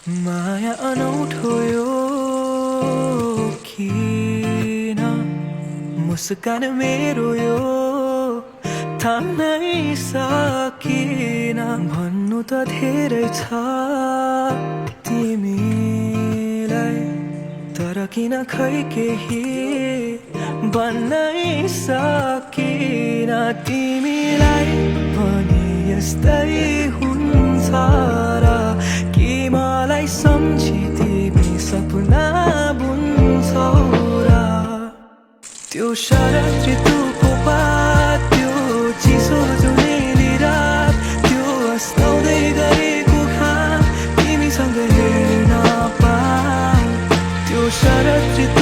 माया अनौठो यो किन मुस्कान मेरो यो थाम्नै सकिन भन्नु त धेरै छ तिमीलाई तर किन खै केही भन्नै सकिन तिमीलाई पनि यस्तै हुन्छ र कि मलाई सम्झी तिमी सपना बुन्छौ र त्यो शरद ऋतुको पात त्यो चिसो जुनेली रात त्यो अस्ताउँदै गरेको घाम तिमीसँग हेर्न पाऊँ त्यो शरद ऋतु